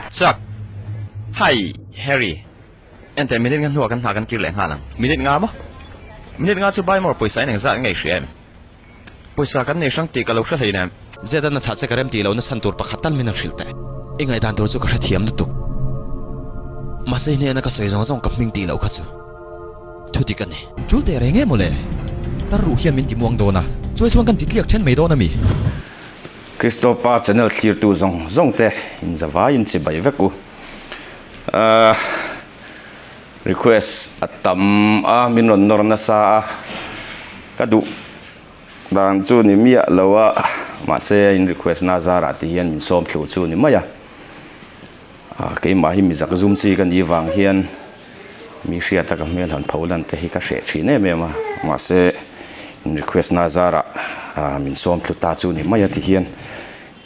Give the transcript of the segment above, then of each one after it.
Chuck, Hi, Harry. Enteh, minute nga hnuah kan hna kan kir leh nghal ang. Minute nga maw? Minute nga chu Buy-more pawisa in engzat nge i hria em? Pawisa kan nei hrang tih ka lo hre hlei nem. Zeta na thah che ka rem tih lohna chhan tur pakhat tal min han hrilh teh. I ngaihdan tur chu ka hrethiam lutuk. Mahse i hnena ka sawi zawng zawng ka hming tih loh kha chu thu dik a ni. Tul teh reng em awle? Tar ruh hian min ti muang dawn a, chuai chuan kan ti tliak then mai dawn a mi? Christopa channel thlirtu zawng zawng te in zavai in chibai vek u. Ahh request a tam a min rawn nawr nasa a ka duh dan chu ni miah lo a mahse a in request na zarah ti hian min sawm thlu chu ni mai a ah keimah hi mi zak zum chi ka nih vang hian mi hriata ka hmel han pho lan te hi ka hreh thin em em a mahse in request na zarah ah min sawm thlu ta chu ni mai a ti hian.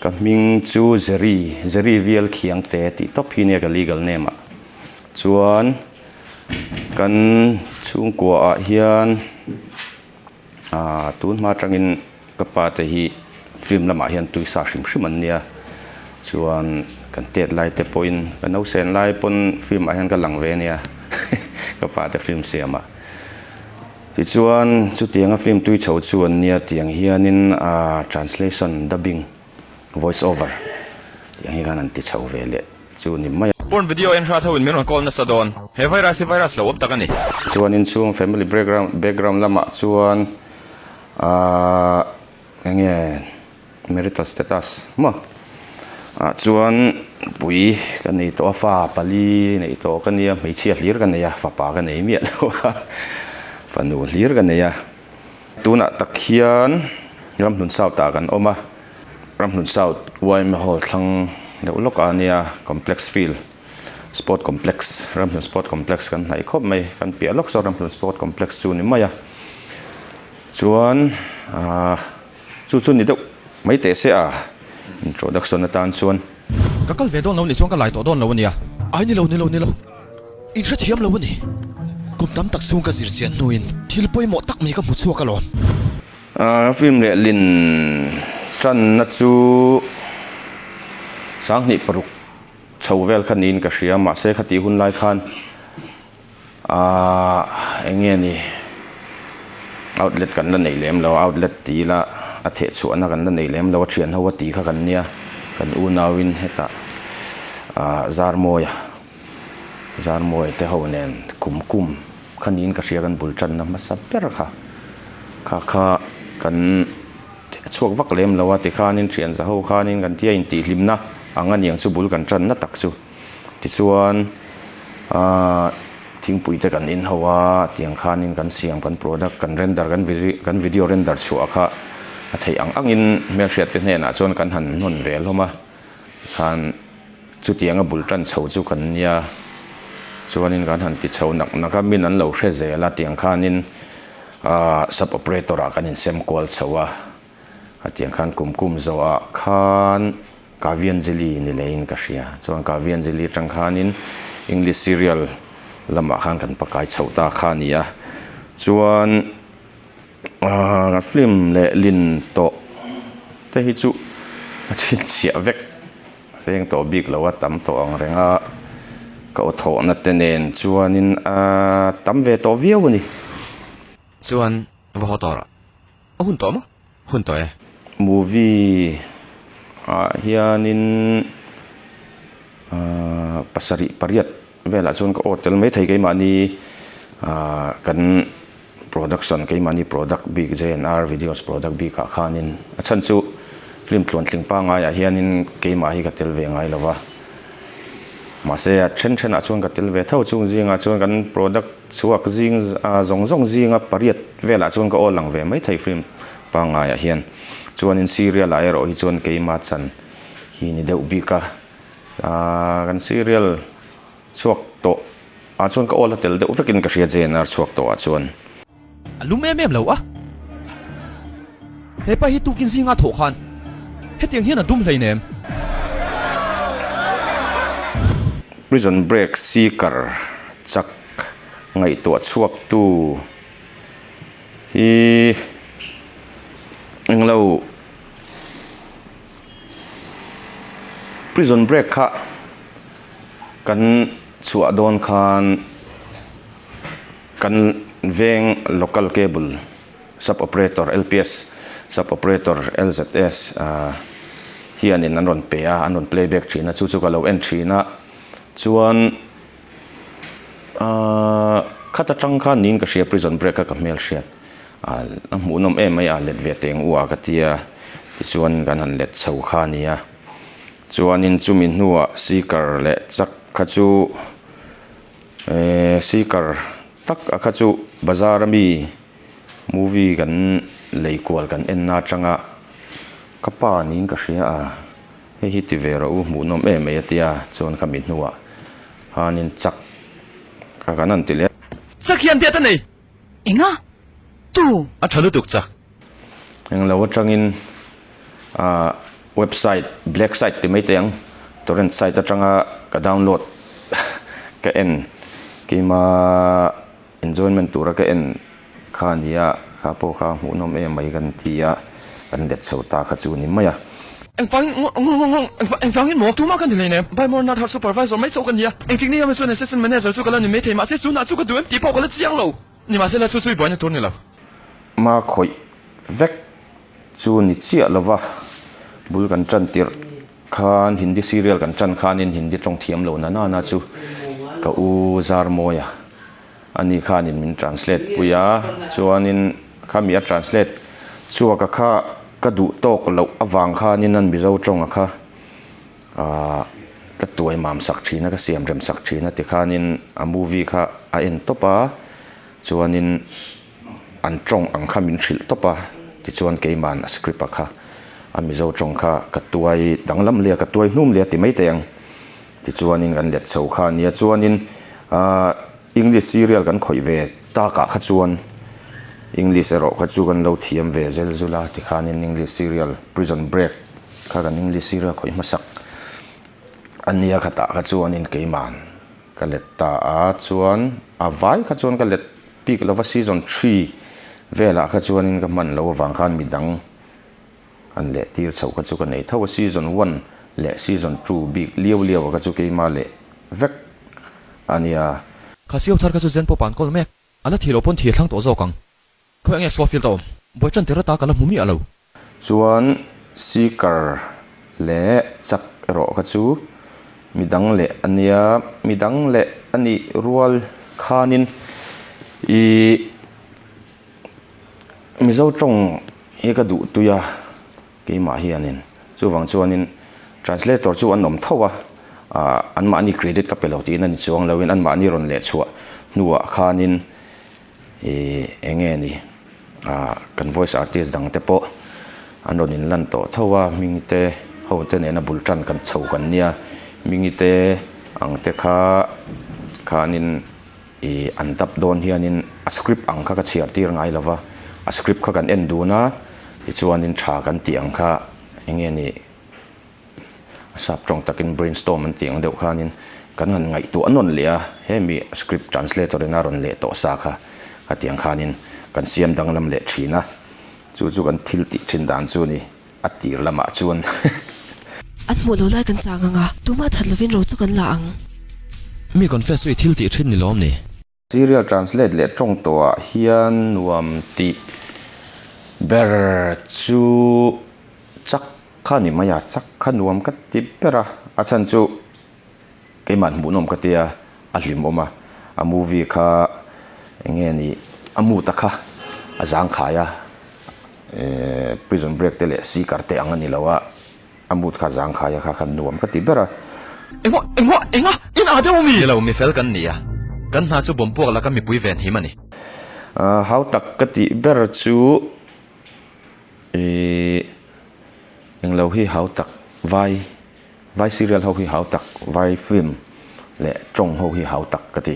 Ka hming chu Jerry, Jerry Vial Khiangte tih tawp hi nia ka legal name ah. Chuan kan chhungkua ah hian ah tun hma atangin ka pa te hi film lamah hian tuisa hrim hrim an nia. Chuan kan tet lai te pawhin ka nausen lai pawn film ah hian ka lang ve ania ka pa te film siam ah. Tichuan, chutianga film tui chho chu an nia tiang hianin a translation, dubbing, voice over tiang hi khan an ti chho ve leh chu ni mai a. Porn video en hrat ho in min rawn call nasa dawn. He virus hi virus lo awm tak a ni. Chuan inchhung family background background lamah chuan ahh enge marital status maw ah chuan pui ka nei tawh a fa pali nei tawh ka nia hmeichhia hlir ka nei a fapa ka nei miah lo a fanu hlir ka nei a tunah tak hian ramhlun south ah kan awm a ramhlun south yma hall thlang deuh lawk ah ania complex field sport complex ramhlun sport complex kan hnaih khawp mai kan piah lawk sawn ramhlun sport complex chu a ni mai a chuan ahh. Chu chu ni deuh mai teh se a, introduction atan chuan. Ka kal ve dawn lo nih chuan ka lai tawh dawn lo a nia. Ai ni lo, ni lo, ni lo. In hrethiam lo a ni. Kum tam tak chhung ka zir chian hnuin thil pawimawh tak mai ka hmu chhuak alawm. Film leh lin tanna chu 2006 chho vel kha niin ka hria, mahse khatih hun lai khan Ahh eng nge ni outlet kan la nei lem lo outlet ti ila a theh chhuahna kan la nei lem lo a thian ho a tih kha kan nia kan unauin hetah ahh Zarmawia Zarmawia te ho nen kum kum kha niin ka hria kan bul tanna hmasa ber kha kha kha kan chhuak vak lem lo a tikhanin thian za ho khanin kan tia intihhlimna ang a niang chu bul kan tanna tak chu. Tichuan aaa thingpui te kan in ho a tiang khanin kan siam kan product kan render kan kan video render chhuah kha a theih ang angin hmelhriat te hnenah chuan kan han hnawn ve hlawm a tikhan chutianga bul tan chho chu kan nia chuanin kan han ti chho nak nak a min an lo hre zel a tiang khanin aaa sub operator ah kan insem kual chho a a tiang khan kum kum zawhah khan. Kavianjali ni leiin ka hria. Chuan Kavianjali atang khanin English serial lamah khan kan pakai chhoh ta kha a ni a. Chuan aaa film leh lin tawh te hi chu a chhinchhiah vek seng tawh bik lo a tam tawh ang reng a. Ka aw thawhna te nen chuanin a tam ve tawh viau a ni. Chuan va haw tawh rawh. A hun tawh maw? Hun tawh e. Movie ah hianin ahh pasarih pariat velah chuan ka aw tel maithei keimahni ahh kan production keimahni product bik JNR videos product bik ah khanin a chhan chu film tluantling pangngai ah hianin keimah hi ka tel ve ngai lo va mahse a then then ah chuan ka tel ve tho chung zingah chuan kan product chhuak zing ah zawng zawng zinga pariat velah chuan ka aw lang ve maithei film Pangaiah hian chuanin serial ah erawh hi chuan keima chan hi ni deuh bik a, aaa kan serial chhuak tawh ah chuan ka awl a tel deuh vekin ka hria JNR chhuak tawh ah chuan. A lum em em lo a, hepa hi tukin zinga thawh khan hetiang hian a dum hleinem. Prison Break seeker chak ngaihtuah chhuak tu. Hi englo prison break kha. Kan chhuah dawn khan kan veng local cable sub operator LPS sub operator LZS hianin an rawn pe a, an rawn play back thin a, chu chu ka lo en thin a. Chuan ahh khat atang khan niin ka hria prison break a ka hmel hriat ah a hmuhnawm em mai a let ve teng u a ka tia tichuan kan han let chho kha a ni a chuanin chumi hnuah seeker leh chak kha chu ehh seeker tak a kha chu bazar ami movie kan lei kual kan en na atanga ka pa niin ka hria a. Hei hi ti ve rawh u, hmuhnawm em mai a tia, chuan kha mi hnuah khanin chak kha kan han ti leh. Chak hian diat a nei! Enga? Tu? A tha lutuk chak. Englo atangin ah website, black site ti mai teh ang, torrent site atanga ka download ka en keima enjoyment tura ka en kha a nia, kha pawh kha hmuhnawm em mai kan ti a, kan let chho ta kha chu a ni mai a. Engvangin engvangin maw? Tumah kan ti hlei nem. By Mornard Hart Supervisor mai chauh ka nia. Engtik ni hian chuan Assistant Manager chu ka la ni maithei mahse chunah chu ka duh em tih pawh ka la chiang lo. Nimahsela chu chu i buaina tur ni lo. Ma khawih vek chu ni chiah lova bul kan tan tirh khan Hindi serial kan tan khanin Hindi tawng thiam lo na nana chu ka u Zarmawia Ani khanin min translate pui a, chuanin khami a translate chhuak a kha ka duh tawk loh avang khanin an Mizo tawnga kha aah ka tuai mam sak thin a, ka siam rem sak thin a tikhanin a movie kha a en tawp a, chuanin an tawng ang kha min hrilh tawp a, tichuan keiman a script a kha a Mizo tawng kha ka tuai danglam leh a, ka tuai hnum leh a ti mai thei ang. Tichuanin kan let chho kha a nia. Chuanin ahh English serial kan khawih ve takah kha chuan English erawh kha chu kan lo thiam ve zel zul a. Tikhanin English serial Prison Break kha kan English serial khawih hmasak a nia khatah kha chuanin keiman ka let ta a. Chuan a vai kha chuan ka let bik lova season three velah kha chuanin ka hman loh avang khan midang An leh tir chhoh kha chu ka nei tho a, season one leh season two bik liau liau a kha chu keimah leh vek a nia. Kha siau thar kha chu Zen pawp an kawl mek, a la thih loh pawn thi a thlang tawh zawk ang. Khawi ange Schofield a awm? Buai tan tir ata ka la hmu miah lo. Chuan Seeker leh Chuck erawh kha chu midang leh a nia, midang leh a nih rual khanin ih. Mizo tawng hi ka duh tui a, keimah hianin. Chuvang chuanin translator chu an awm tho a, ah anmahni credit ka pe lo tiin a ni chuang loin anmahni rawn leh chhuah hnuah khanin ih eng nge ni ah kan voice artist dang te pawh an rawn inlan tawh tho a, hming te ho te nena bul tan kan chho kan nia, hmingi te ang te kha khanin. I an dap dawn hianin a script ang kha ka chhiar tir ngai lo va, a script kha kan en dun a, tichuanin tha kan tih ang kha eng nge ni a sap tawng takin brainstorm an tih ang deuh khanin kan han ngaihtuah nawn leh a, hemi a script translator in a rawn leh tawh sa kha khatiang khanin kan siam danglam leh thin a, chu chu kan thil tih thin dan chu a ni a tir lamah chuan. An hmuh lo lai kan chang ang a, tumah that lovin ro chu kan la ang. Mi confess chu i thil tih thin ni lawm ni? Serial translate leh tawng tawhah hian nuam tih ber chu chak kha ni mai a, chak kha nuam ka ti ber a, a chhan chu keimah hmuhnawm ka tia a hlimawm a, a movie kha eng nge ni a mood a kha a zangkhai a, ehh prison break te leh seeker te ang a ni lo a. A mood kha zangkhai a kha khan nuam ka ti ber a. Engmaw, engmaw, enga, in ah deuh ami? Ni lo, mi fel kan ni a. Kan hna chu bawm puak laka mipui ven him a ni. Hau tak ka tih ber chu ih englo hi hau tak vai, vai serial ho hi hau tak, vai film leh tawng ho hi hau tak ka ti.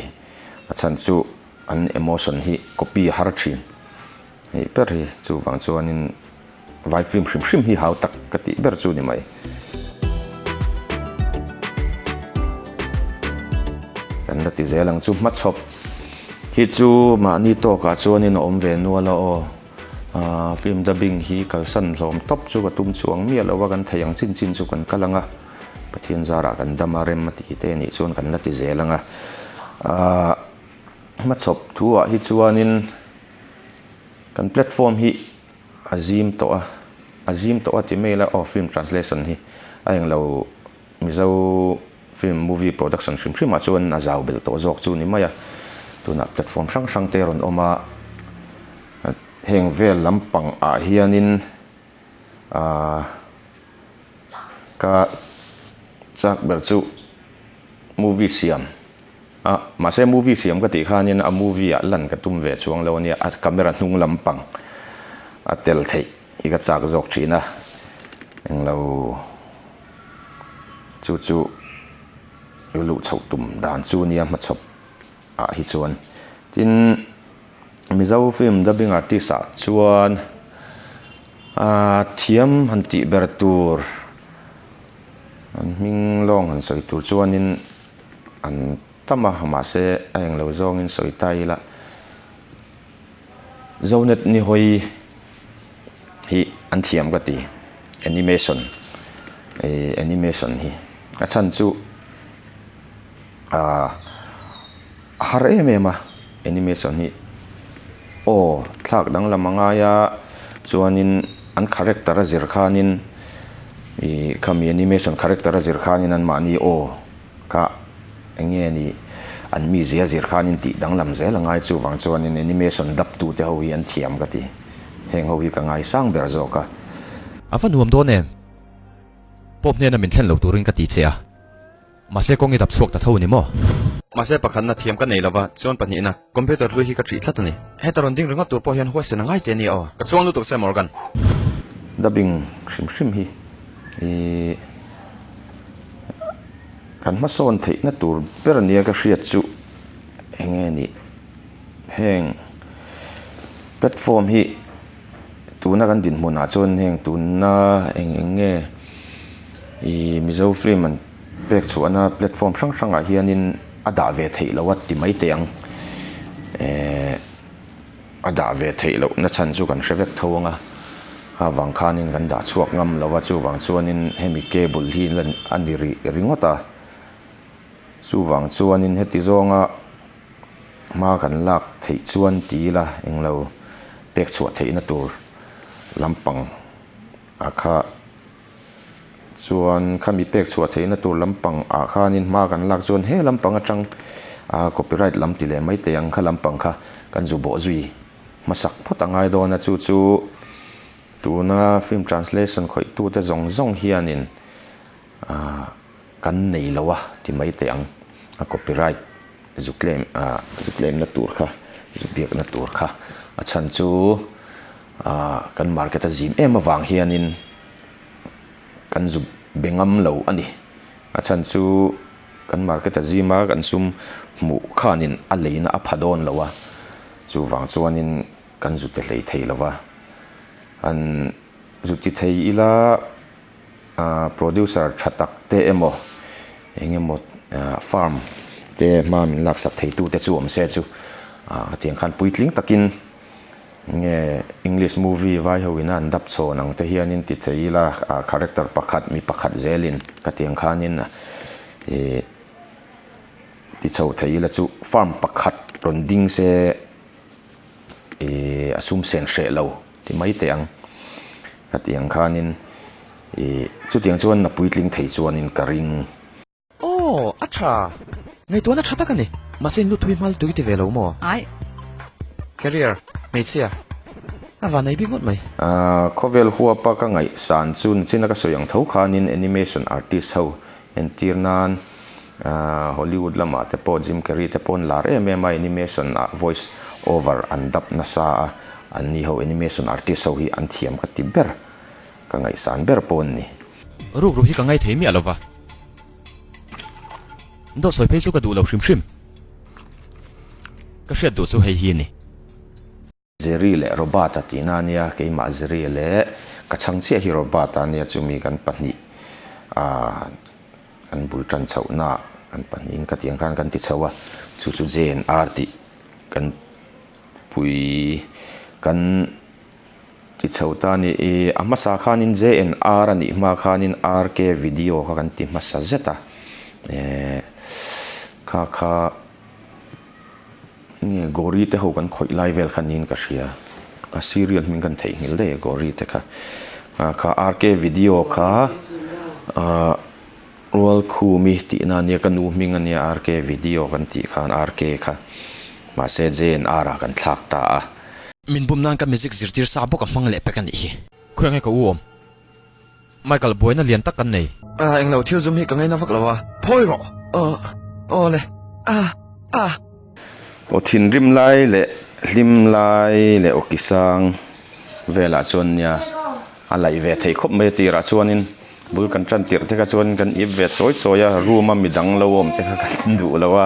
A chhan chu an emotion hi copy a har thin. Hei ber hi chuvang chuanin. Vai film hrim hrim hi hau tak ka tih ber chu ni mai. Kan la ti zel ang chu hmachhawp hi chu mahni tawkah chuanin a awm ve nual a aw. Aaa film dubbing hi kalsan hlawm tawp chu ka tum chuang miah lo a, kan thei ang chin chin chu kan kal ang a. Pathian zarah kan dam a rem a tih te nih chuan kan la ti zel ang a. Ahh hmachhawp thu ah hi chuanin kan platform hi a zim tawh a, a zim tawh a ti mai ila aw film translation hi a englo Mizo film movie production hrim hrim ah chuan a zau belh tawh zawk chu ni mai a. Tunah platform hrang hrang te a rawn awm a, heng vel lampang ah hianin ahh ka chak ber chu movie siam a mahse movie siam ka tih khanin a movie ah lan ka tum ve chuang lo ania a camera hnung lampang a tel theih hi ka chak zawk thin a englo chu chu luh chhoh tum dan chu nia hmachhawp ah hi chuan tin. Mizo film dubbing artist ah chuan ahh thiam han tih ber tur an hming lawng han sawi tur chuanin an tam a mahse a englo zawngin sawi ta ila Zonet ni hawi hi an thiam ka ti animation ih animation hi a chhan chu Ahh a har em em a animation hi aw thlak danglam a ngai a chuanin an character a zir khanin ih khami animation character a zir khanin anmahni aw kha eng nge ni an mizia zir khanin tih danglam zel a ngai chuvang chuanin animation dap tu te ho hi an thiam ka ti heng ho hi ka ngaisang ber zawk a. A va nuam dawn em? Pawp hnena min thlen lo turin ka ti che a. Mahse kawng i dap chhuak ta tho ni maw? Mahse pakhatna thiam ka nei lova, chuan pahnihna, computer hlui hi ka ṭih tlat a ni. Heta rawn ding ringawt tur pawh hian huaisen a ngai teh ania aw. Ka chhuang lutuk che Morgan. Dubbing hrim hrim hi i kan hmasawn theihna tur ber nia ka hriat chu eng nge nih heng platform hi tuna kan dinhmunah chuan heng tuna eng eng nge ih Mizo film an pek chhuahna platform hrang hrangah hianin a dah ve theih loh a ti mai teh ang ehh a dah ve theih loh na chhan chu kan hre vek tho ang a avang khanin kan dah chhuak ngam lo a chuvang chuanin hemi cable hi lan a ni rih ringawt a chuvang chuanin heti zawnga hma kan lak theih chuan ti ila englo pek chhuah theihna tur lampang a kha. Chuan khami pek chhuah theihna tur lampang ah khanin hma kan lak chuan he lampang atang ah copyright lam ti leh mai teh ang kha lampang kha kan zu bawh zui hmasak phawt a ngai dawn a chu chu tuna film translation khawih tute zawng zawng hianin ah kan nei lo a ti mai teh ang a copyright zu claim ah zu claim na tur kha zu biak na tur kha a chhan chu ah kan market a zim em avang hianin. Kan zu be ngam lo a ni. A chhan chu kan market a zim a, kan sum hmuh khanin a leina a pha dawn lo a, chuvang chuanin kan zu ti hlei thei lo va. An zu ti thei ila producer tha tak te emaw eng emaw farm te hma min laksak theitu te chu awm se chu hetiang khan puitling takin Nge English movie vai ho ina an dap chhawn ang te hianin ti thei ila a character pakhat mi pakhat zelin ka tiang khanin ih ti chho thei ila chu farm pakhat rawn ding se ih a sum sen hreh lo ti mai teh ang ka tiang khanin ih chutiang chuan na puitling thei chuanin ka ring. Aw, a tha. Ngaihtuahna tha tak a ni. Mahse in lut thui hmal tui ti ve lo maw? Ai. Career, hmeichhia. A van nei bik ngawt mai. Khawvel huapa ka ngaihsan chu nichina ka sawi ang tho khanin animation artist ho entir nan Hollywood lamah te pawh Jim Carrey te pawh an lar em em a, animation ah voice over an dap nasa a, anni ho animation artist ho hi an thiam ka ti ber, ka ngaihsan ber pawh an ni. Rukru hi ka ngai thei miah lova. Dawt sawi phei chu ka duh lo hrim hrim. Ka hriat duh chu hei hi a ni. Jerry leh Robert-a tihna a nia, keimah Jerry leh ka chhang chiah hi Robert-a a nia, chumi kan pahnih ah kan bul tan chhohna kan pahnihin ka tih ang khan kan ti chho a, chu chu JNR tih kan pui kan. Ti chho ta a ni. I a hmasa khanin JNR a nih hma khanin RK video kha kan ti hmasa zet a. Ehh kha kha nge Gauri te ho kan khawih lai vel kha niin ka hria. A serial hming kan theihnghilh daih e Gauri te kha. Kha RK video kha ahh Rualkhumi tihna a nia ka nu hming a nia RK video kan tih khan RK kha mahse JNR ah kan thlak ta a. Min bum nan ka music zirtir sa bawk a hmang leh pek a nih hi. Khawi ange ka u awm. Michael buaina lian tak kan nei. Ah englo thil zum hi ka ngaina vak lo a. Phawi rawh. Aw aw le. Ah ah. Aw thinrim lai leh hlim lai leh aw kisang velah chuan nia a laih ve theih khawp mai a tirah chuanin bul kan tan tirh te kha chuan kan ip ve chawi chawi a room a midang lo awm te kha kan duh lo a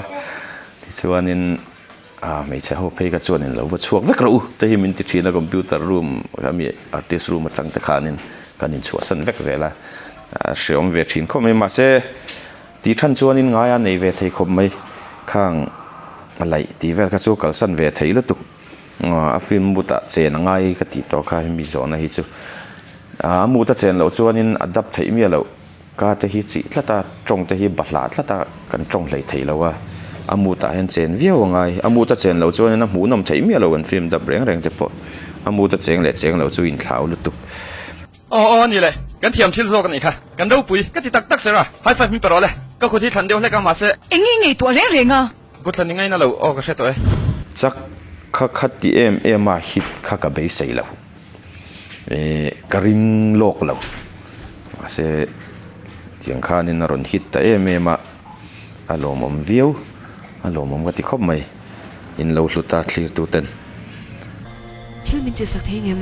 tichuanin Ah hmeichhe ho phei kha chuan in lo va chhuak vek rawh u te hi min ti thin a computer room ami artist room atang te khanin kan inchhuahsan vek zel a a hreawm ve thin khawp mai mahse tih than chuanin ngaia nei ve thei khawp mai khang a laih tih vel kha chu kalsan ve thei lutuk a film mutah chen a ngai ka tih tawh kha hemi zawhna hi chu a mut a chen loh chuanin a dap theih miah loh. Ka te hi chih tlat a, tawng te hi bahlah tlat a, kan tawng hlei theih lo a, a mood ah hian chen viau a ngai, a mood a chen loh chuanin a hmuhnawm theih miah lo kan film dap reng reng te pawh, a mood a cheng leh cheng lo chu inthlau lutuk. Aw aw ani le, kan thiam thil zawk a nih kha, kan ropui, ka ti tak tak Sarah, high five min pe rawh le, ka kut hi thlan deuh hlek a mahse. Eng nge ngaihtuah reng reng a? Kut thlan i ngaina lo, aw ka hre tawh e. Chak kha kha ti em em a hit kha ka beisei lo. Ehh ka ring lawk lo mahse tiang khanin a rawn hit ta em em a a lawmawm viau a lawmawm ka ti khawp mai in lo hlut a thlir tu ten. Thil min tihsak thei ngem?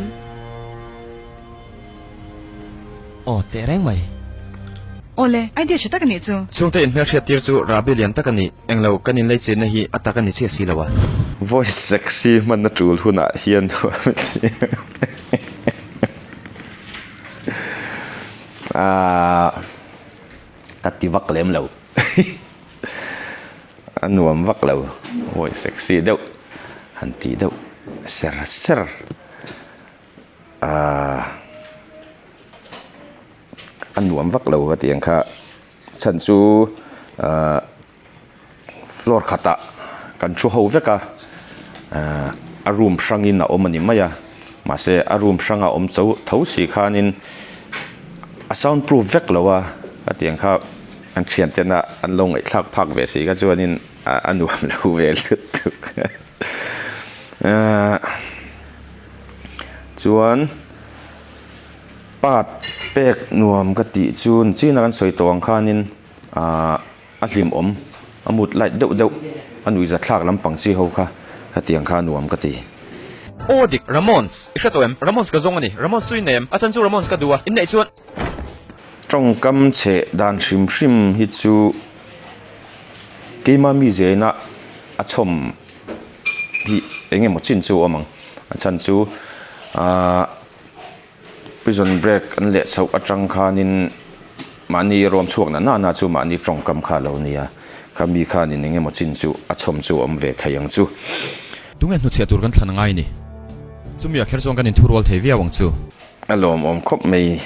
Aw teh reng mai. Awle, idea tha tak a nih chu. Chhungte inhmelhriat tir chu Rabi lian tak a ni. Englo, kan inlei chenna hi a tak a ni chiah si lo a. Voice sexy hmanna tul hunah hian aah ka ti vak lem lo a nuam vak lo voice sexy deuh han tih deuh ser ser aah a nuam vak lo ka tih ang kha. Chhan chu ahh floor khatah kan thu ho vek a ahh a room hrangin a awm a ni mai a mahse a room hranga awm cho tho si khanin a sound proof vek lo a hetiang kha an thian tena an lo ngaihthlak phak ve si kha chuanin a nuam lo ve lutuk ahh chuan. Part pek nuam ka tih chu chin a kan sawi tawh ang khanin ahh a hlimawm a mut light deuh deuh a nuihza thlak lampang chi ho kha khatiang kha nuam ka ti. Aw dik, Ramones, i hre tawh em? Ramones ka zawng a ni, Ramones chu i nei em? A chan chu Ramones ka duh a, in neih chuan. Tawngkam chhe dan hrim hrim hi chu keima mi zeina a chhawm hi eng emaw chin chu a awm ang, a chhan chu ahh. Prison break an leh chhoh atang khanin mahni rawm chhuak na nana chu mahni tawngkam kha a lo nia. Kha mi khanin eng emaw chin chu a chhawm chu a awm ve thei ang chu. Tunge hnuchhiah tur kan thlan angai ni? Chumi ah kher chuan kan inthurual thei viau ang chu. A lawmawm khawp mai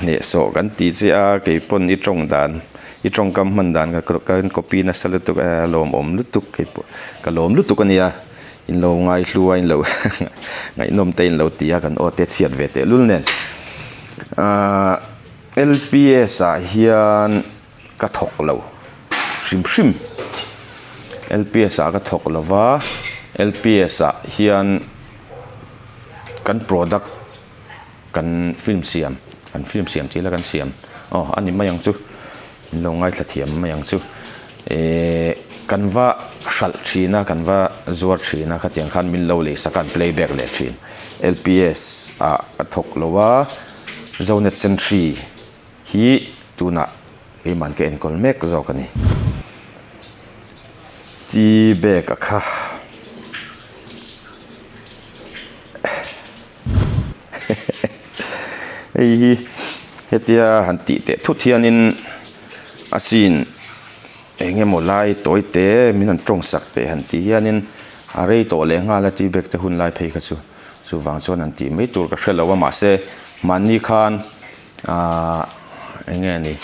hnehsawh kan ti che a, kei pawn i tawng dan, i tawngkam hman dan ka kan copy nasa lutuk a, a lawmawm lutuk kei pawh ka lawm lutuk a nia. In lo ngaihlu a in lo ngaihnawm te in lo ti a kan aw te chhiat ve teh lul nen ahh L_P_S ah hian ka thawk lo hrim hrim L_P_S ah ka thawk lo va L_P_S ah hian kan product kan film siam kan film siam tih ila kan siam aw a ni mai ang chu in lo ngaithla thiam mai ang chu ehh kan va hralh thin a kan va zuar thin a khatiang khan min lo lei sak a an play back leh thin L_P_S ah a thawk lo a Zonet Sentry hi tunah keimahni ka enkawl mek zawk a ni chi bag a kha. Hei hi hetia han tih teh thut hianin a scene eng emaw lai tawi te min han tawng sak teh han tih hianin a rei tawh leh nghal a tea bag te hun lai phei kha chu. Chuvang chuan an tih mai tur ka hre lo a, mahse mahni khan aah eng nge ni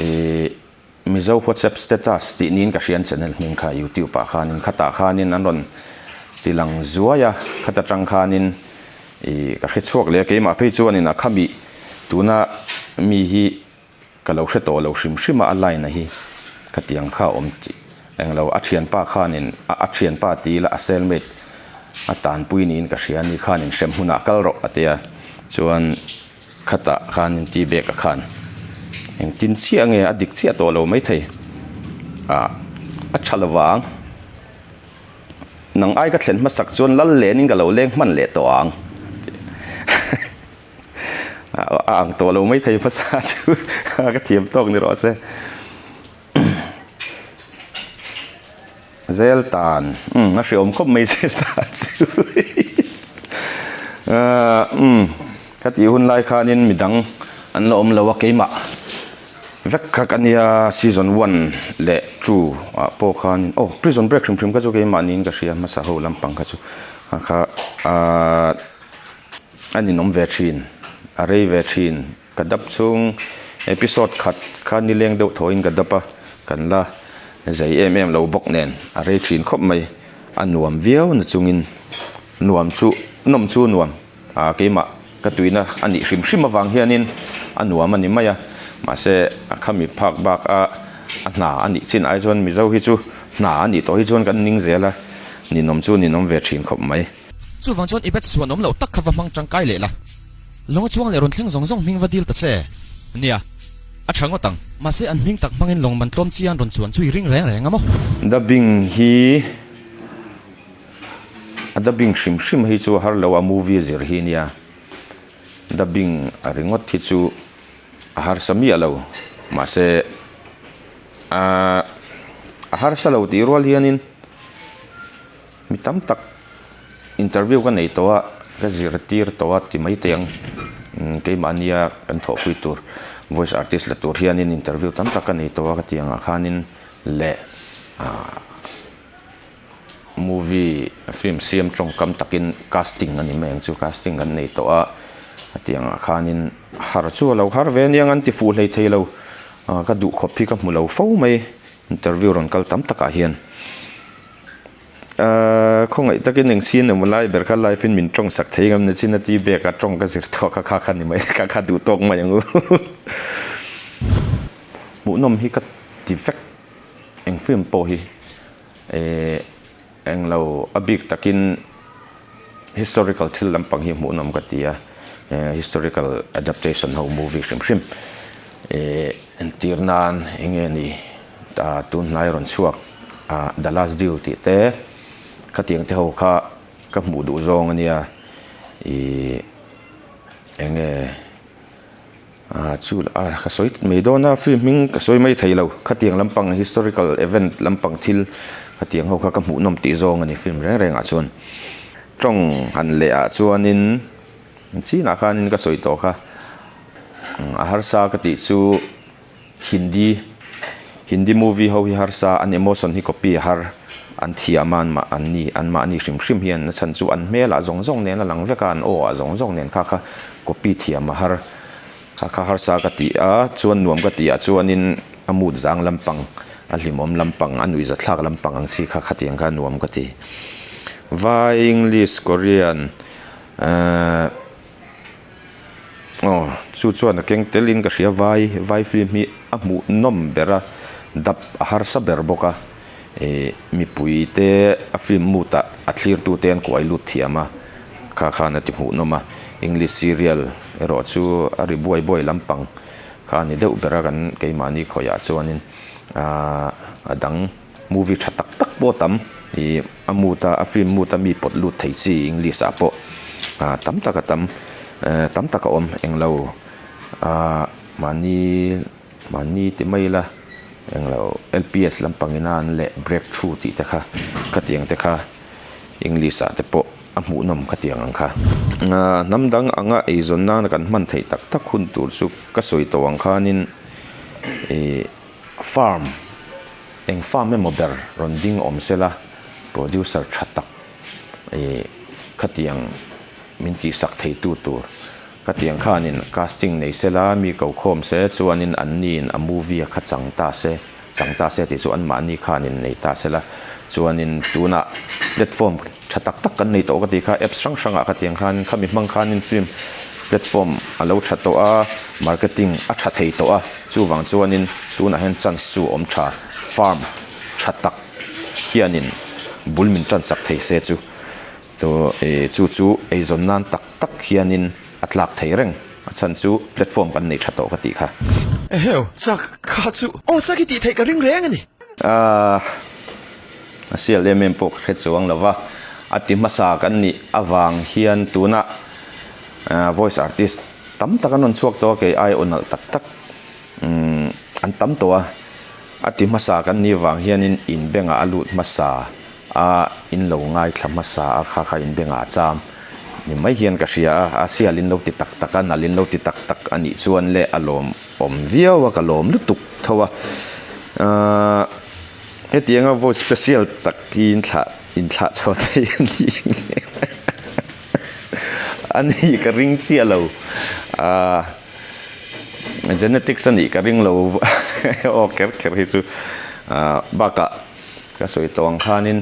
ihh Mizo WhatsApp status tih niin ka hria an channel hming kha YouTube ah khanin khatah khanin an rawn ti lang zuai a, khata tang khanin ih ka hre chhuak leh a, keimah phei chuanin a khami tuna mi hi Ka lo hre tawh lo hrim hrim a, a line a hi khatiang kha a awm tih englo a thianpa khanin a thianpa ti ila a cellmate a tanpui niin ka hria ni khanin hrem hunah kal rawh a tia chuan khatah khanin tea bag a khan engtin chiah nge a dik chiah tawh lo maithei ah a tha lovang nang ai ka thlen hmasak chuan lal lenin ka lo leng hman leh tawh ang. A ang tawh lo mai thei hmasa chu ka thiam tawk ni rawh se. Zel tan umm a hreawm khawp mai zel tan chu umm ka tih hun lai khanin midang an la awm lo a keimah vek kha ka nia season one leh two ah pawh khan aw prison break hrim hrim kha chu keimah niin ka hria hmasa ho lampang kha chu kha ahh. A ninawm ve thin, a rei ve thin. Ka dap chhung episode khat kha nileng deuh thawhin ka dap a, kan la zei em em lo bawk nen a rei thin khawp mai. A nuam viau na chungin nuam chu nawm chu nuam a keimah ka tuina a nih hrim hrim avang hianin a nuam a ni mai a, mahse a khami phak bak a a hna a nih chin ai chuan Mizo hi chu hna a nih tawh hi chuan kan ning zel a, ninawm chu ninawm ve thin khawp mai. Chuvang chuan i bet suan awm loh tak kha va hmang tangkai leh la. Lawng a chuang leh rawn thleng zawng zawng hming va dil ta che. Nia, a tha ngawt ang. Mahse an hming tak hmangin lawng man tlawm chian rawn chuan chu i ring reng reng a maw? Dubbing hi a dubbing hrim hrim hi chu a har lo a movie zir hi nia dubbing a ringawt hi chu a harsa miah lo mahse a harsa lo tih rual hianin. Mi tam tak interview ka nei tawh a, ka zirtir tawh a ti mai teh ang. Keimahnia kan thawhpui tur voice artist la tur hianin interview tam tak ka nei tawh a ka tih angah khanin leh ah movie film siam tawngkam takin casting a ni mai ang chu casting kan nei tawh a a tih angah khanin har chu a lo har ve aniang an ti fuh hlei thei lo ka duh khawp hi ka hmu lo fo mai interview rawn kal tam takah hian. Ahh khawngaih takin eng sin emaw lai ber kha live in min tawng sak thei ngam ni chin a ti bek a tawng ka zir tawh kha kha kha ni mai kha kha duh tawk mai ang u. Hmuhnawm hi ka ti vek eng film pawh hi ehh englo a bik takin historical thil lampang hi hmuhnawm ka ti a ehh historical adaptation ho movie hrim hrim ehh entir nan eng nge ni ah tun hnai rawn chhuak. Ah the last deal tih te khatiang te ho kha ka hmuh duh zawng a nia ih eng nge ah chu ah ka sawi mai dawn a film hming ka sawi mai thei lo khatiang lampang historical event lampang thil khatiang ho kha ka hmuh nawm tih zawng a ni film reng reng ah chuan tawng han leh ah chuanin chinah khanin ka sawi tawh kha a harsa ka tih chu. Hindi Hindi movie ho hi harsa an emotion hi copy a har an thiam a an mah an ni an mahni hrim hrim hian a chhan chu an hmel ah zawng zawng nen a lang vek a an aw ah zawng zawng nen kha kha copy thiam a har kha kha harsa ka tih a chuan nuam ka tih ah chuanin a mood zang lampang a hlimawm lampang a nuihza thlak lampang ang chi kha khatiang kha nuam ka ti Vai English Korean ehh. Aw chu chuan a keng tel in ka hria vai vai film hi a hmuh nawm ber a dap a harsa ber bawk a ih mipui te a film mood ah a thlir tu te an kuai lut thiam a kha khan a ti hmuh nawm a english serial erawh chu a ri buai buai lampang kha a ni deuh ber a kan keimahni khawiah chuanin ahh a dang movie tha tak tak pawh a tam ih a mood a a film mood a mi pawt lut thei chi english ah pawh ah tam tak a tam eh tam tak a awm englo ah mahni mahni ti mai ila englo L P S lampang ina an leh break through tih te kha khatiang te kha english ah te pawh a hmuhnawm khatiang ang kha. Ah hnam dang anga eizawn nana kan hman theih tak tak hun tur chu ka sawi tawh ang khanin ih farm. Eng farm emaw ber rawn ding awm sela producer tha tak ih khatiang min tihsak theitu tur ka tiang khanin casting nei sela mi ko khawm se chuanin anniin a movie a kha chang ta se chang ta se tih chu anmahni khanin nei ta sela chuanin tunah platform tha tak tak kan nei tawh ka tih kha apps hrang hrangah ka tiang khanin khami hmang khanin film platform a lo tha tawh a marketing a tha thei tawh a chuvang chuanin tunah hian chance chu a awm tha farm tha tak hianin bul min tan sak thei se chu chu ih chu chu eizawn nan tak tak hianin a tlak thei reng a chhan chu platform kan nei tha tawh ka tih kha. Eheu, chak kha chu aw chak i tih theih ka ring reng a ni. Ahh, a sial em em pawh ka hre chuang lo va, a ti hmasa kan nih avang hian tunah voice artist tam tak an rawn chhuak tawh a, kei ai aw nalh tak tak umm an tam tawh a, a ti hmasa kan nih avang hianin inbengah a lut hmasa a, in lo ngaithla hmasa a, kha kha inbengah a cham ni mai hian ka hria a, a sial in lo ti tak tak a, nalh in lo ti tak tak a nih chuan le a lawm awm viau a, ka lawm lutuk tho a, ahh hetianga voice special tak hi inthlah inthlah chhuah thei a ni a ni ka ring chiah lo ahh genetics a nih ka ring lo aw kher kher hi chu ahh bakah ka sawi tawh ang khanin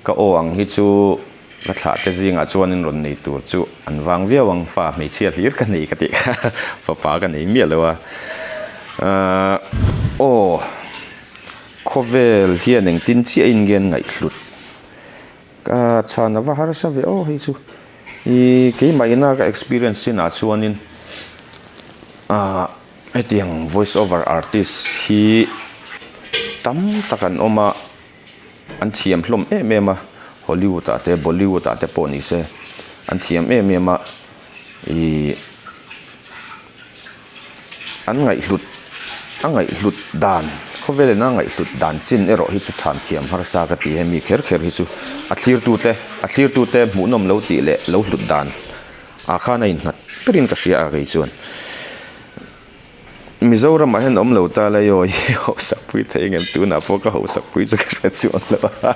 ka aw ang hi chu Ka thlah te zingah chuanin rawn nei tur chu an vang viau ang, fa hmeichhia hlir ka nei ka tih kha fapa ka nei miah lo a. Ahh aw khawvel hian engtin chiahin nge an ngaihhlut ka chhan a va harsa ve aw hei chu ih keimah ina ka experience chinah chuanin ahh hetiang voice over artist hi tam tak an awm a. An thiam hlawm em em a, Hollywood ah te Bollywood ah te pawh ni se an thiam em em a, ihh an ngaihhlut a ngaihhlut dan khawvel in a ngaihhlut dan chin erawh hi chu chhan thiam harsa ka ti hemi kher kher hi chu a thlir tu te a thlir tu te hmuhnawm lo tih leh lo hlut dan ah khan a innghat berin ka hria a kei chuan. Mizoramah hian awm lo ta lai aw i hausak pui thei engem tunah pawh ka hausak pui chu ka hre chuang lo a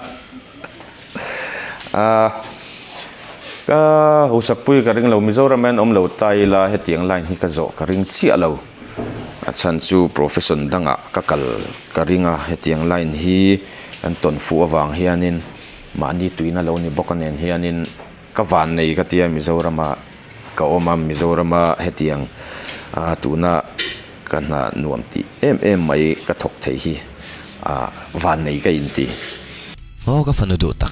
ah ka hausak pui ka ring lo Mizoramah hian awm lo ta ila hetiang line hi ka zawh ka ring chiah lo a chhan chu profession dangah ka kal ka ring a hetiang line hi kan tawn fuh avang hianin mahni tuina lo ni bawk a nen hianin Ka van nei ka tia Mizorama ka awm a, Mizorama hetiang ah tuna ka hna nuam tih em em mai ka thawk thei hi ah van nei ka inti. Aw ka fanu duh tak,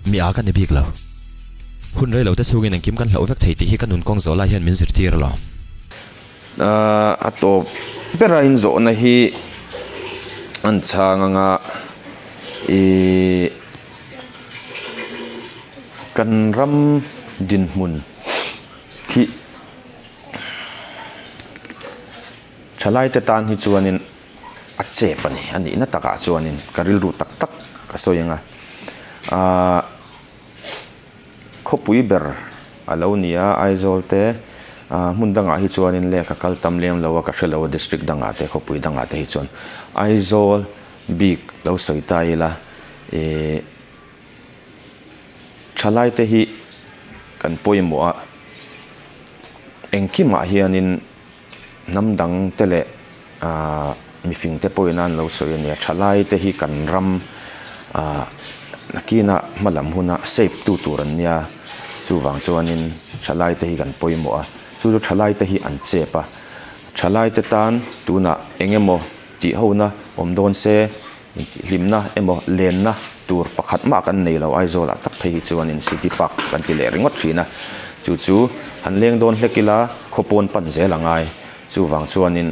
mi a ka ni bik lo. Hun rei lo te chhungin engkim kan hlauh vek thei tih hi ka nun kawng zawh lai hian min zirtir alawm. A tawp bera inzawhna hi an chhang anga ih. Kan ram dinhmun hi thalaite tan hi chuanin a chep a ni, a nihna takah chuanin ka rilru tak tak ka sawi ang a. Ahh khawpui ber a lo ni a Aizawl te ahh hmun dangah hi chuanin lehkha kal tam lem lo a ka hre lo a district dangah te khawpui dangah te hi chuan Aizawl bik lo sawi ta ila ih thalai te hi kan pawimawh a engkimah hianin hnam dang te leh ahh mifing te pawhin an lo sawi a nia thalai te hi kan ram ahh nakinah hma lam huna save tu tur an nia chuvang chuanin thalai te hi kan pawimawh a chu chu thalai te hi an chep a thalai te tan tunah eng emaw tih hona awm dawn se. Intihhlimna emaw lenna tur pakhat mah kan nei lo Aizawlah tak phei hi chuanin City Park kan ti leh ringawt thin a, chu chu han leng dawn hlek ila khawpawn pan zel a ngai. Chuvang chuanin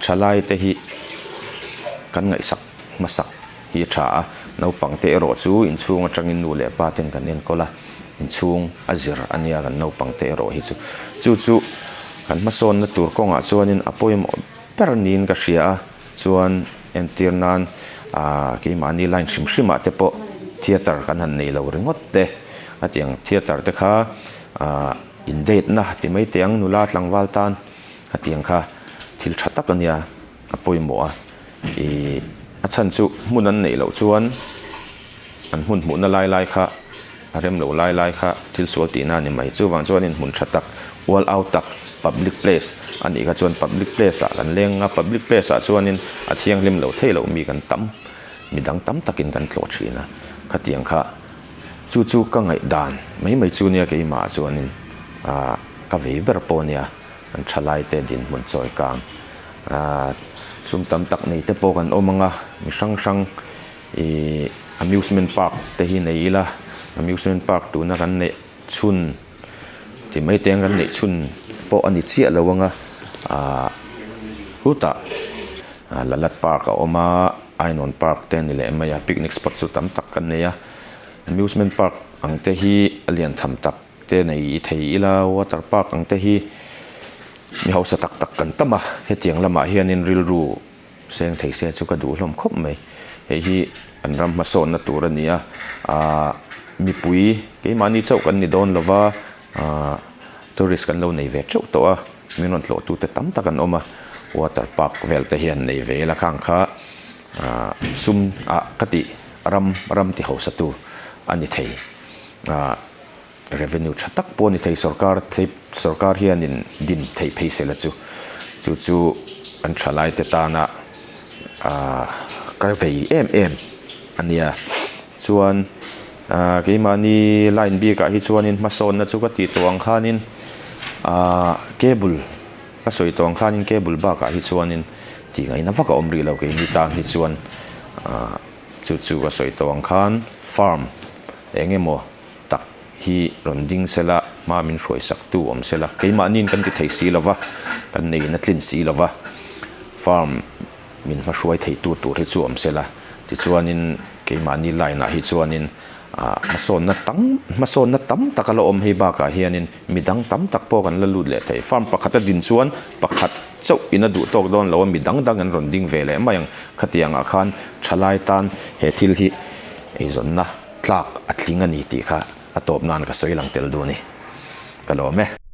thalai te hi kan ngaihsak hmasak hi a tha a, naupang te erawh chu inchhung atangin nu leh pa ten kan enkawl a, inchhung a zir a nia kan naupang te erawh hi chu. Chu chu kan hmasawnna tur kawngah chuanin a pawimawh ber niin ka hria a, chuan. Entir nan aah keimahni line hrim hrim ah te pawh theatre kan han nei lo ringawt te a ti ang theatre te kha aah in date na ti mai teh ang nula tlangval tan a ti ang kha thil tha tak a nia a pawimawh a ih a chhan chu hmun an neih loh chuan an hmun hmuhna lai lai kha. A rem lo lai lai kha thil sual tihna a ni mai. Chuvang chuanin hmun tha tak, ual au tak, public place a nih kha chuan public place ah kan leng a, public place ah chuanin a thianghlim lo thei loh mi kan tam, midang tam takin kan tlawh thin a, khatiang kha chu chu ka ngaihdan mai mai chu nia keimah ah chuanin ah ka vei ber pawh nia kan thalai te dinhmun chawi kang ah sum tam tak nei te pawh kan awm ang a, mi hrang hrang Ih amusement park te hi nei ila amusement park tuna kan neih chhun ti mai te ang kan neih chhun pawh a ni chiah lo ang a ah hutah lalat park a awm a ainawn park te a ni leh mai a picnic spot chu tam tak kan nei a amusement park ang te hi a lian tham tak te nei i thei ila water park ang te hi mi hausa tak tak kan tam a hetiang lamah hianin rilru. Seng thei se chu ka duh hlawm khawp mai. Hei hi an ram hmasawnna tur a ni a, aah mipui keimahni chauh kan ni dawn lova, aah tourist kan lo nei ve teuh tawh a, min rawn tlawhtute tam tak an awm a, water park vel te hian nei ve ila khang kha aah sum ah ka tih ram ram ti hausa tu a ni thei. Aah revenue tha tak pawh a ni thei sorkar thei sorkar hianin din theih phei se la chu chu chu an thalai te tana ahh ka vei em em a nia chuan ahh keimahni line bikah hi chuanin hmasawnna chu ka tih tawh ang khanin ahh cable ka sawi tawh ang khanin cable bakah hi chuanin tih ngaihna vak a awm rih lo keini tan hi chuan ahh chu chu ka sawi tawh ang khan farm eng emaw. tak hi rawn ding sela, hma min hruai sak tu awm sela, keimahniin kan ti thei si lova, kan neiin a tlin si lova, farm min hma hruai thei tu tur hi chu awm sela, tichuanin keimahni line ah hi chuanin ah hmasawnna tam hmasawnna tam tak a la awm hei bakah hianin midang tam tak pawh kan la lut leh thei, farm pakhat a din chuan pakhat chauh in a duh tawk dawn lo a, midang dang an rawn ding ve leh mai ang, khatiangah khan thalai tan he thil hi eizawnna. Tlak a tling a ni tih kha a tawp nan ka sawi lang tel duh a ni. Ka lawm e.